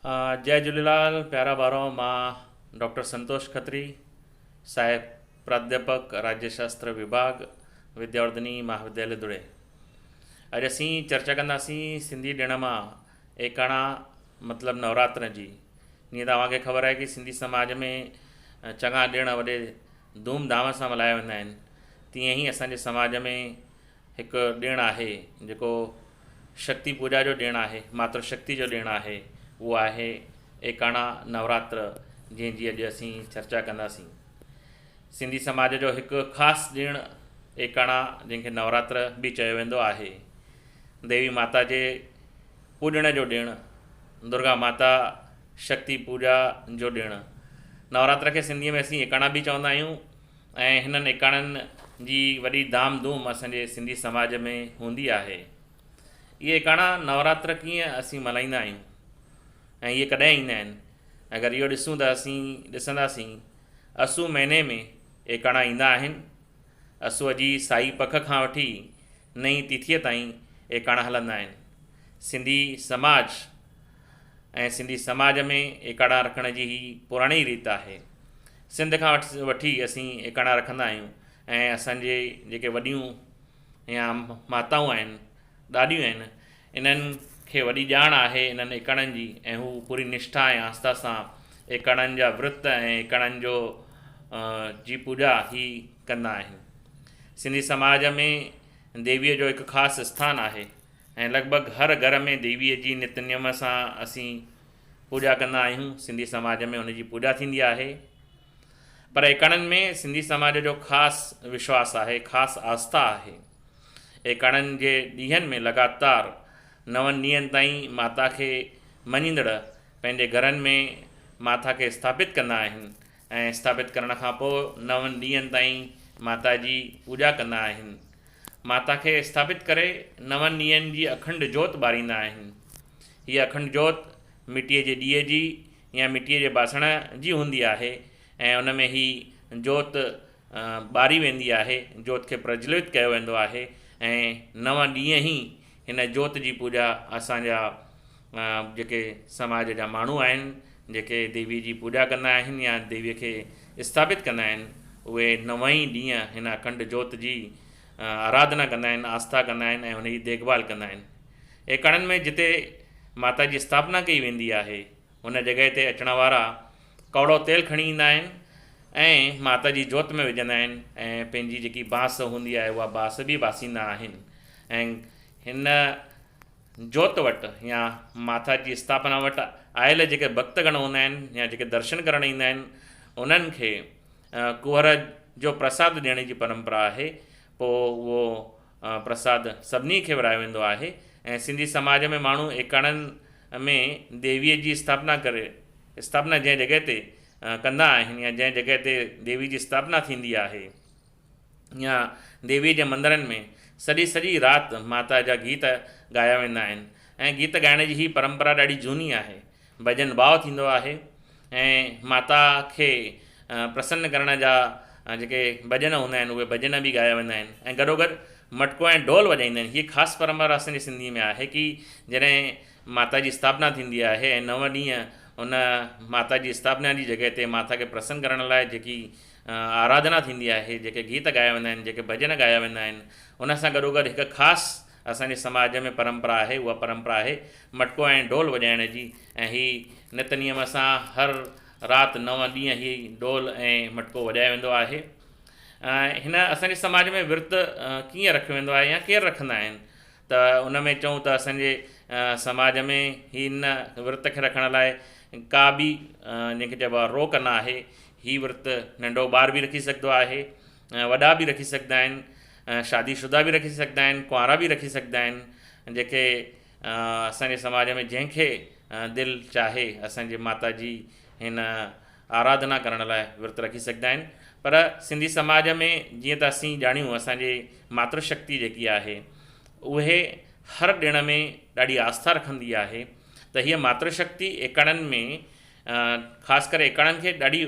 جئي جهوليلال پيارا ٻارو مان ڊاڪٽر سنتوش کتري صاحب پراڌياپڪ راجيه شاستر وڀاڳ ودياورڌني مهاودياليه ڌلي اڄ اسين چرچا ڪنداسين سنڌي ڏڻ مان ايڪاڻا مطلب نوراتر جي جيئن ته اوهان کي خبر آهي ڪي سنڌي سماج ۾ چڱا ڏڻ وڏي ڌوم ڌام سان ملهايا ويندا آهن تيئن ئي اسان جي سماج ۾ هڪ ڏڻ آهي جيڪو شڪتي پوڄا جو ڏڻ آهي ماتر شڪتي جو ڏڻ آهي اهو آهي ايڪاڻا نوراتر جنهن جي اڄ اسين چرچا ڪنداسين. سنڌي سماج جو هڪ خاص ڏڻ ايڪاڻا جنهن کي نوراتر به چيو ويندو آهي. ديوي ماتا جي پوڄڻ جو ڏڻ، درگا ماتا شڪتي پوڄا جو ڏڻ. نوراتر کي سنڌيء ۾ اسين ايڪاڻا به چوندا آهيون. ۽ هنن ايڪاڻن جي وڏي ڌام ڌوم اسان جي سنڌي سماج ۾ هوندي آهي. اهي ايڪاڻا نوراتر ڪيئن اسين ملهائيندا آهيون ۽ اهي ڪڏهن ايندا آهن؟ اگر اهو ڏسون ته اسين ڏسنداسين اسو مهيني ۾ ايڪاڻا ايندا آهن. اسوء جي سائي پک کان وٺي نئين تٿيء تائين ايڪاڻا هلندا آهن. سنڌي سماج ۽ سنڌي سماج ۾ ايڪاڻا رکڻ جي هي پراڻي ريت آهي. سنڌ کان وٺي اسين ايڪاڻا رکندا آهيون ۽ اسان جي جيڪي وڏيون يا ماتائون آهن، ڏاڏيون آهن، انهن کي وڏي ڄاڻ آهي انهن ايڪاڻن جي ۽ هو پوري نشٺا ۽ آسٿا سان ايڪاڻن جا ورت ۽ ايڪاڻن جو جي پوڄا هي ڪندا آهن. سنڌي سماج ۾ ديويء جو هڪ خاص اسٿان آهي. ۽ لڳ ڀڳ هر گهر ۾ ديويء جي نت نيم سان اسين پوڄا ڪندا آهيون. سنڌي سماج ۾ ان جي پوڄا ٿيندي آهي. پر ايڪاڻن ۾ سنڌي سماج جو خاص وشواس آهي، خاص آسٿا آهي. ايڪاڻن جي ڏينهن ۾ لڳاتار نون ڏينهن تائين ماتا کي مڃيندڙ پنهنجي گهرن ۾ ماتا کي اسٿاپت ڪندا آهن ۽ اسٿاپت ڪرڻ کان پوء نون ڏينهن تائين ماتا جي پوڄا ڪندا آهن. ماتا کي اسٿاپت ڪري نون ڏينهن جي اکنڊ جوت ٻاريندا آهن. هيء اکنڊ جوت مٽيء جي ڏيئي جي يا مٽيء جي باسڻ جي هوندي آهي ۽ ان ۾ هي جوت ٻاري ويندي آهي، جوت کي پرجلوت ڪيو ويندو آهي ۽ نو ڏينهن ئي هن جوت جي پوڄا اسان جا جيڪي سماج جا ماڻهو آهن، جيڪي ديويء جي پوڄا ڪندا آهن يا ديويء کي اسٿاپت ڪندا آهن، اهي نو ئي ڏينهن هن اکنڊ جوت جي آراڌنا ڪندا آهن، آسٿا ڪندا آهن ۽ هن جي ديک ڀال ڪندا آهن. ايڪاڻن ۾ جتي ماتا جي اسٿاپنا ڪئي ويندي آهي، ان جڳهه تي اچڻ وارا ڪؤڙو تيل کڻي ايندا آهن ۽ ماتا جي جوت ۾ وجهندا آهن ۽ پنهنجي جيڪي بانس هوندي آهي، اها بانس به باسيندا آهن ۽ هن جوت وٽ يا ماتا جي اسٿاپنا وٽ آيل جيڪي ڀڳت گڻ هوندا آهن يا جيڪي درشن ڪرڻ ايندا آهن انهن کي ڪوهر جو پرساد ڏيڻ جي پرمپرا آهي پوء اهو پرساد سڀني کي ورهايو ويندو آهي ۽ سنڌي سماج ۾ ماڻهو ايڪاڻن ۾ ديويء جي اسٿاپنا ڪري اسٿاپنا جنهن جڳهه تي ڪندا آهن يا جنهن جڳهه تي ديوي جي اسٿاپنا ٿيندي آهي يا ديويء جي مندرن ۾ سڄي سڄي رات ماتا جا گيت ڳايا ويندا آهن ۽ گيت ڳائڻ جي هي پرمپرا ڏاڍي جهوني آهي. ڀڄن ڀاء ٿيندو آهي ۽ ماتا کي پرسن ڪرڻ جا جيڪي ڀڄن هوندا آهن اهي ڀڄن به ڳايا ويندا آهن ۽ گڏوگڏ مٽڪو ۽ ڍول وڄائيندا آهن. هيء خاص پرمپرا اسان جي سنڌيء ۾ آهي ڪي جڏهن ماتا جي اسٿاپنا ٿيندي آهي ۽ نو ڏينهن ان ماتا جي اسٿاپنا جي جڳهه تي ماتا کي پرسن ڪرڻ لاء جيڪي آراڌنا ٿيندي آهي، جيڪي گيت ڳايا ويندا آهن، جيڪي ڀڄن ڳايا ويندا آهن، ان سان گڏوگڏ هڪ خاص اسان جي سماج ۾ پرمپرا آهي، اها پرمپرا آهي مٽڪو ۽ ڍول وڄائڻ جي ۽ هي نت نيم سان هر رات نو ڏينهن هي ڍول ۽ مٽڪو وڄايو ويندو آهي. ۽ هن اسان جي سماج ۾ ورت ڪيئن رکيو ويندو آهي يا ڪير رکندا آهن ته ان ۾ چئون ته اسان جي سماج ۾ هن ورت کي رکڻ لاء ڪا به جنهن کي چئبو آهي روڪ نه آهي. هي ورت ننڍو ٻار به رکي سگهندو آهي، وڏا به رکي سگهندا آهن، شادي شده به رکي سگهندا آهن، ڪنوارا به رکي سگهندا آهن، جيڪي اسان جي سماج ۾ جنهن کي دل چاهي اسان جي ماتا جي هن آراڌنا ڪرڻ لاء ورت رکي سگهندا آهن پر سنڌي سماج ۾ جيئن ته اسين ڄاڻيون اسان جي ماتر شڪتي جيڪي آهي اهي هر ڏڻ ۾ ڏاڍي آسٿا رکندي آهي ته هيء ماتر شڪتي ايڪاڻن ۾ خاص ڪري ايڪاڻن کي ڏاڍي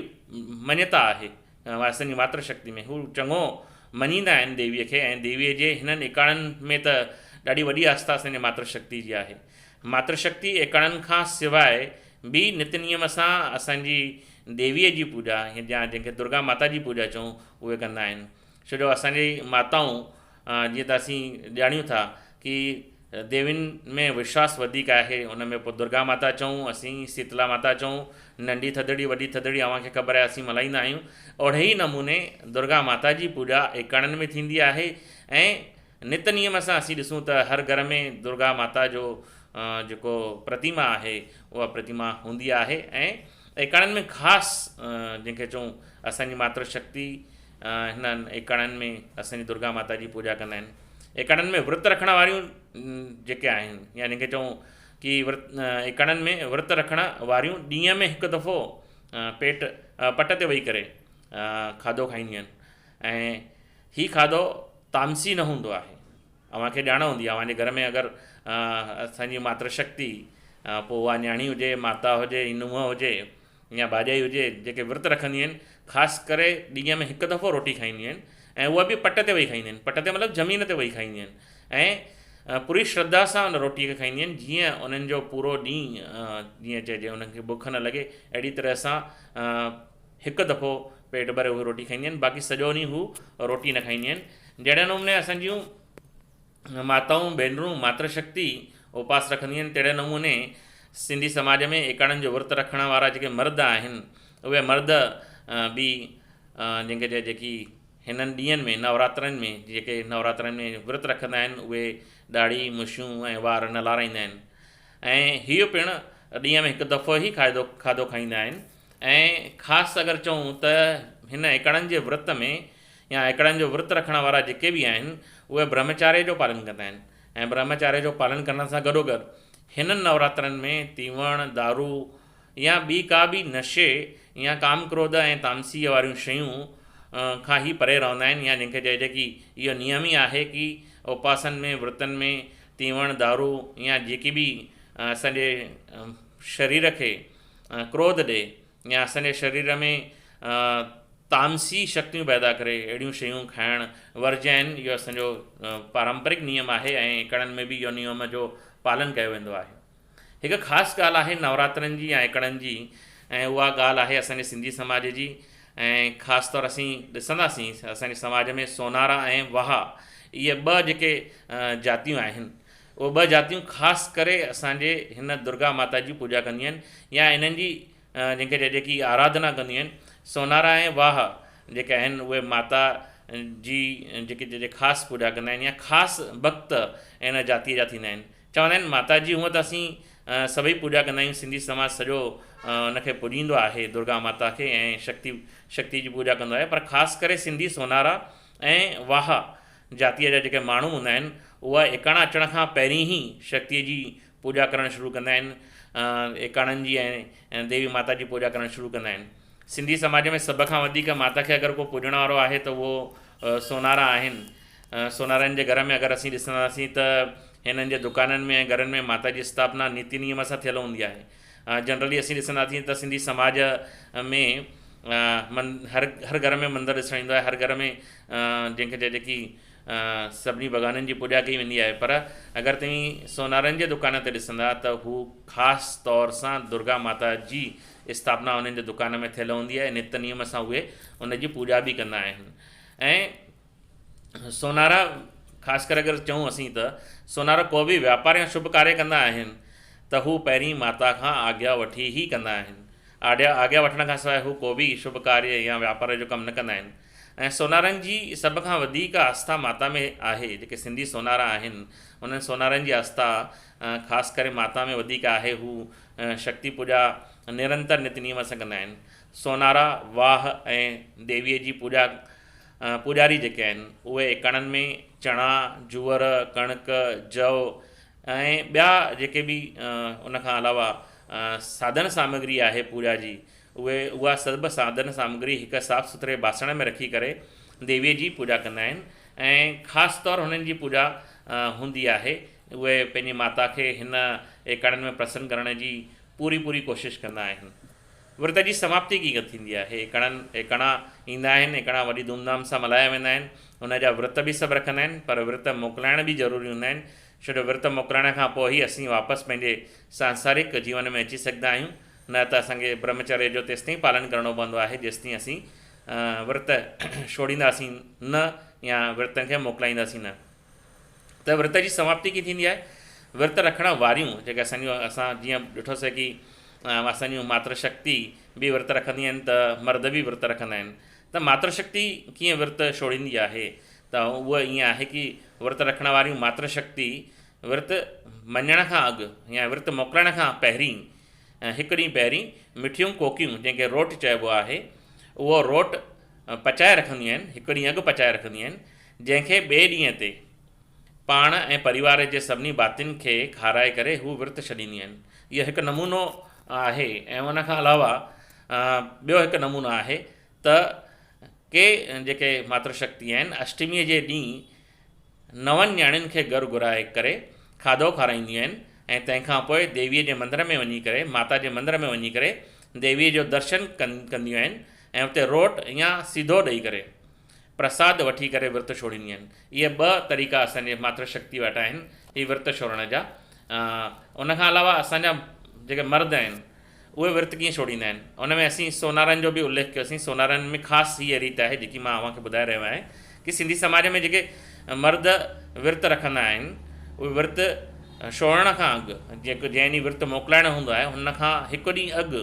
مڃتا آهي اسان جي ماتر شڪتي ۾ هو چڱو مڃيندا آهن ديويء کي ۽ ديويء جي هنن ايڪاڻن ۾ ته ڏاڍي وڏي آسٿا اسان جي ماتر شڪتي جي آهي. ماتر شڪتي ايڪاڻن کان سواء به نت نيم سان اسان جي ديويء جي پوڄا يا جنهن کي درگا ماتا جي پوڄا چئون اهي ڪندا آهن. ڇو جو اسان جي ماتائون جيئن ته اسين ڄاڻيون ٿا ڪي ديوين ۾ وشواس وڌيڪ آهي ان ۾ پوء درگا ماتا چئون اسين سيتلا ماتا چئون ننڍي ٿڌڙي وڏي ٿڌڙي اوهان کي خبر آهي اسين ملهائيندا آهيون اهڙي ئي نموني درگا ماتا جي پوڄا ايڪاڻن ۾ ٿيندي آهي ۽ نت نيم سان اسين ڏسون ته هر گهر ۾ درگا ماتا جو جيڪو پرتيما آهي اها پرتيما هوندي آهي ۽ ايڪاڻن ۾ خاص جنهن کي چئون اسان جي ماتر شڪتي هنن ايڪاڻن ۾ اسان جي درگا ماتا جي پوڄا ڪندا آهن. ايڪاڻن ۾ ورت رکڻ واريون جيڪي آهن يا جنهن کي چئون ڪي ورت ايڪاڻن ۾ ورت رکڻ واريون ڏينهن ۾ هڪ دفعو پيٽ پٽ تي ويهي ڪري کاڌو کائينديون آهن ۽ هي کاڌو تامسي نه هوندو آهي. اوهان کي ڄاڻ هوندي اوهان جي گهر ۾ اگر اسان جي ماتر شڪتي پوء اها نياڻي هجي ماتا هجي نونهن هجي يا ڀاڄائي هجي جيڪي ورت رکنديون آهن خاص ڪري ڏينهن ۾ هڪ دفعو روٽي کائينديون آهن ۽ اها به پٽ تي ويهي کائينديون آهن پٽ تي مطلب زمين تي ويهي کائينديون آهن ۽ پوري شرڌا سان ان روٽي کي کائينديون آهن جيئن انهن جو پورو ڏينهن جيئن چئجي انهن کي بک نه لڳي اهڙي طرح سان هڪ دفعو پيٽ ڀري اهي روٽي کائينديون آهن باقي سڄو ڏينهن هو روٽي نه کائينديون آهن جهڙي نموني اسان جون ماتائون ڀينرون ماتر شڪتي اپاس رکنديون آهن تهڙي نموني سنڌي سماج ۾ ايڪاڻن جو ورت رکڻ وارا جيڪي مرد آهن اهي مرد به جنهن کي چئجي ڪي هنن ڏينهن ۾ نوراترن ۾ جيڪي نوراترن ۾ ورت رکندا آهن اهي ڏاڙهي مشيون ۽ وار نه لارائيندا آهن ۽ هيء پڻ ڏينهن ۾ هڪ دفعو ئي کاڌو کاڌو کائيندا آهن ۽ خاص اگر چئون ته هن ايڪاڻن جي ورت ۾ يا ايڪڙن جو ورت رکڻ وارا جيڪي به آهن، اهي برهمچاريه جو پالن ڪندا آهن ۽ برهمچاريه جو پالن ڪرڻ سان گڏوگڏ هنن نوراترن ۾ تيوڻ، دارو يا ٻي ڪا به نشي يا ڪام ڪروڌ ۽ تامسيء واريون شيون کان هي پري رهندا آهن يا جنهن کي چئجي ڪي اهو نيم ئي آهي ڪي اپواسن ۾ ورتن ۾ تيوڻ، دارو يا جيڪي به اسان جي شرير کي ڪروڌ ڏي يا اسان جي شرير ۾ تامسي شڪتيون پيدا ڪري اهڙيون شيون کائڻ ورجيا آهن. اهو اسان جو پارمپرڪ نيم آهي ۽ ايڪڙن ۾ به اهو نيم جو پالن ڪيو ويندو آهي. هڪ خاص ڳالهه آهي نوراترن جي يا ايڪڙن جي ۽ اها ڳالهه آهي اسان جي سنڌي سماج جي ۽ خاص طور اسين ڏسنداسين اسان جي سماج ۾ سونارا ۽ واها اهي ٻه جيڪي جاتيون آهن اهي ٻه جاتيون خاص ڪري اسان جي هن درگا ماتا جي پوڄا ڪنديون آهن يا انهن جي جنهن کي چئجي ڪي آراڌنا ڪنديون آهن. سونارا ۽ واهه جيڪي آهن اهي ماتا جي جيڪي چئجي خاص پوڄا ڪندا آهن يا خاص ڀڳت ان جاتيء جا ٿيندا آهن. چوندا آهن ماتا جي هونء ته اسين سڀئي پوڄا ڪندا آهيون سنڌي سماج سڄو ان کي پوڄيندو آهي درگا ماتا کي ۽ شڪتي شڪتي جي پوڄا ڪندو آهي پر خاص ڪري سنڌي سونارا ۽ واهه جاتيء جا جيڪي ماڻهو هوندا آهن اها ايڪاڻا اچڻ کان پهرين ئي شڪتيء جي پوڄا ڪرڻ شروع ڪندا آهن، ايڪاڻن جي ۽ ديوي ماتا جي پوڄا ڪرڻ شروع ڪندا آهن. سنڌي سماج ۾ سڀ کان وڌيڪ ماتا کي اگر ڪو پوڄڻ وارو آهي ته اهو سونارا آهن. سونارن جي گهر ۾ اگر اسين ڏسنداسين ته هنن جي دڪانن ۾ ۽ گهرن ۾ ماتا جي اسٿاپنا نيتي نيم سان ٿيل هوندي آهي. جنرلي اسين ڏسنداسين ته سنڌي سماج ۾ هر هر گهر ۾ مندر ڏسڻ ايندو آهي، هر گهر ۾ جنهن کي چئجي ڪي سڀني ڀڳوانن جي پوڄا ڪئي ويندي آهي پر اگر توهين سونارن جي دڪان تي ڏسندا ته هو خاص طور سان درگا ماتا جي اسٿاپنا انهن جي دڪان ۾ ٿيل هوندي آهي نت نيم سان اهي ان جي پوڄا به ڪندا آهن ۽ سونارا خاص ڪري اگر چئون اسين ته سونارا ڪو به واپار يا شڀ ڪاريه ڪندا آهن ته هو پهرين ماتا کان آگيا وٺي ئي ڪندا آهن آگيا وٺڻ کان سواء هو ڪو به شڀ ڪاريه يا واپار جو ڪم نه ڪندا آهن ۽ سونارن جي سڀ کان وڌيڪ آسٿا ماتا ۾ آهي، جيڪي سنڌي سونارا آهن، انهن سونارن جي آسٿا خاص ڪري ماتا ۾ وڌيڪ آهي، هو شڪتي پوڄا نرنتر نت نيم سان ڪندا آهن. سونارا واهه ۽ ديويء جي پوڄا پوڄاري جيڪي آهن، اهي ايڪاڻن ۾ چڻا، جوئر، ڪڻڪ، جو ۽ ٻيا جيڪي به ان کان علاوه ساڌن سامگري آهي پوڄا جي، اهي اها سڀ ساڌن سامگري هڪ صاف سٿري باسڻ ۾ رکي ڪري ديويء جي پوڄا ڪندا آهن ۽ خاص طور هنن جي پوڄا هوندي آهي. اهي پنهنجي ماتا کي هن ايڪاڻن ۾ پرسن ڪرڻ جي پوري پوري ڪوشش ڪندا آهن. ورت جي سماپتي ڪيئن ٿيندي آهي؟ ايڪاڻن ايڪاڻا ايندا آهن، ايڪاڻا وڏي ڌوم ڌام سان ملهايا ويندا آهن. ان جا ورت به سڀ رکندا آهن، پر ورت موڪلائڻ به ضروري هوندا آهن، ڇو جو ورت موڪلائڻ کان پوء ئي اسين واپس پنهنجي سانسارڪ جيون ۾ اچي سگهندا آهيون. نه ته اسان کي برهمچريه جو تيستائين پالن ڪرڻو پوندو آهي جيستائين اسين ورت ڇوڙينداسين نه يا ورتن کي موڪلائينداسين نه. ته ورت جي سماپتي ڪيئن ٿيندي آهي؟ ورت رکڻ واريون جيڪي اسان جون اسان جيئن ڏٺوسين ڪي اسان جون ماتر شڪتي به ورت رکنديون آهن ته مرد به ورت رکندا آهن ته ماتر شڪتي ڪيئن ورت ڇوڙيندي آهي ته اهو ائين آهي ڪي ورت رکڻ واريون ماتر شڪتي ورت مڃڻ کان اڳ يا ورت موڪلڻ کان پهرين هڪ ڏينهن پهرين مٺيون ڪوڪيون جنهن کي روٽ چئبو آهي اهو روٽ پچائي رکنديون آهن هڪ ڏينهن اڳ پچائي رکنديون آهن جنهن کي ٻئي ڏينهن تي پاڻ ۽ پريوار جي سڀني ڀاتين کي کارائي ڪري هو ورت ڇڏينديون آهن. اهو هڪ نمونو آهي ۽ ان کان علاوه ٻيو هڪ نمونو آهي ته ڪي جيڪي ماتر شڪتي آهن اشٽميء جي ڏينهن نون نياڻين کي گهر گهرائي ڪري کاڌو کارائينديون آهن ۽ تنهن کان پوء ديويء جي مندر ۾ وڃي ڪري ماتا جي مندر ۾ وڃي ڪري ديويء جو درشن ڪنديون آهن ۽ اتي روٽ يا سيڌو ڏئي ڪري پرساد وٺي ڪري ورت ڇوڙينديون آهن. اهي ٻه طريقا اسان جي ماتر شڪتي وٽ آهن هي ورت ڇوڙڻ جا. ان کان علاوه اسان جا جيڪي مرد آهن اهي ورت ڪيئن ڇوڙيندا آهن ان ۾ اسين سونارن جو به اليک ڪيوسين. سونارن ۾ خاص هيء ريت آهي جيڪي مان اوهان کي ٻڌائي رهيو آهيان ڪي سنڌي سماج ۾ جيڪي مرد ورت رکندا آهن اهي ورت ڇوڙڻ کان اڳ جيڪو جنهن ڏينهن ورت موڪلائڻو هوندو آهي ان کان هڪ ڏينهن اڳ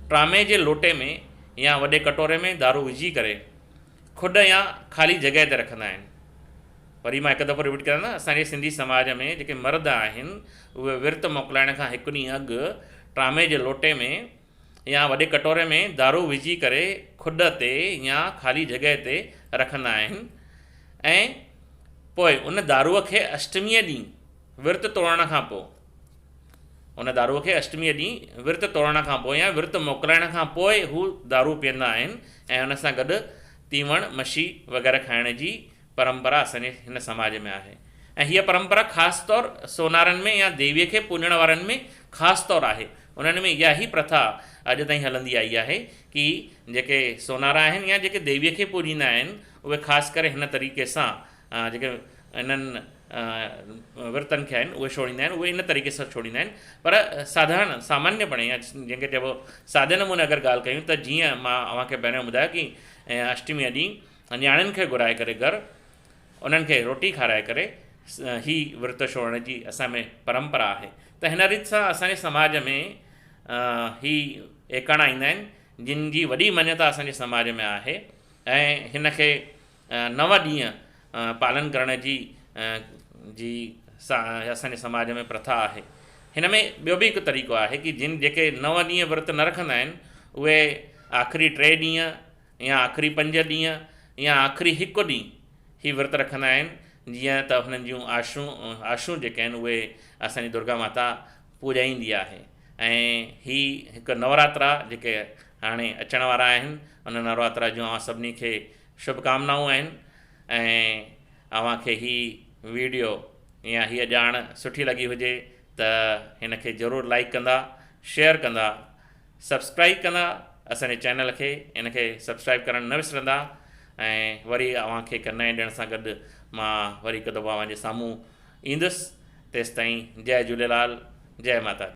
ٽرامي جي لوٽي ۾ يا وڏي ڪٽوري ۾ دارو وجهي ڪري کڏ يا خالي جڳهه تي رکندا آهن. وري مان هڪ دفعو رپيٽ ڪريان ته اسان جي سنڌي سماج ۾ جيڪي مرد آهن اهي ورت موڪلائڻ کان هڪ ڏينهن اڳ ٽرامي جي لوٽي ۾ يا وڏي ڪٽوري ۾ دارو وجهي ڪري کڏ تي يا خالي جڳهه تي رکندا آهن ۽ پوء ان داروء کي اشٽميء ڏينهن ورت توڙڻ کان پوء ان داروء کي اشٽميء ڏينهن ورت توڙڻ کان پوء يا ورت موڪلائڻ کان پوء هو دارو پيئندا آهن ۽ ان سان گڏ تيوڻ، مشي وغيره کائڻ جي پرمپرا اسان جي هن سماج ۾ آهي ۽ هيء پرمپرا خاص طور سونارن ۾ يا ديويء کي پوڄڻ وارن ۾ خاص طور آهي. انهن ۾ اها ئي پرٿا اڄ تائين هلندي آئي آهي ڪي جيڪي سونارا آهن يا جيڪي ديويء کي پوڄيندا آهن اهي خاص ڪري هن طريقي سان جيڪي انهن ورتن کي آهن اهي ڇوڙيندا آهن اهي ان طريقي سان ڇوڙيندا آهن پر ساڌارڻ سامانيه پڻي يا جنهن کي چئبو سادي نموني اگر ڳالهه ڪيون ته جيئن مان اوهان کي پهريون ٻڌايو ڪي اشٽميء ڏينهن نياڻين کي گهرائي ڪري گهر انهن کي روٽي کارائي ڪري هي ورت ڇوڙڻ جي اسان ۾ پرمپرا آهي ته هن ريت سان اسان جي سماج ۾ هي ايڪاڻا ايندا آهن جن جي وڏي مڃتا اسان جي سماج ۾ آهي ۽ هن کي نو ڏينهن پالن ڪرڻ جي جي اسان جي سماج ۾ پرٿا آهي. هن ۾ ٻيو به هڪ طريقو آهي ڪي جن جيڪي نو ڏينهن ورت نه رکندا آهن اهي آخري ٽي ڏينهن يا آخري پنج ڏينهن يا آخري هڪ ڏينهن هي ورت رکندا آهن جيئن ته هنن جون آشون آشون جيڪي آهن اهي اسان جي درگا ماتا پوڄائيندي آهي ۽ هي هڪ نوراترا جيڪي هاڻي اچڻ وارا آهن ان نوراترا جون اوهان سڀني کي شڀ ڪامنائون آهن ۽ اوهان کي هي ويڊيو يا هيء ڄاڻ سٺي لڳي هجي ته هن کي ضرور لائيڪ ڪندا شيئر ڪندا سبسڪرائيب ڪندا اسان جي چينل کي ان کي سبسڪرائيب ڪرڻ نه وسرندا ۽ وري اوهان کي هڪ نئين ڏڻ سان گڏ مان وري هڪ دفعو اوهان جي سامهون ايندس تيستائين جئي جهوليلال جئي ماتا the.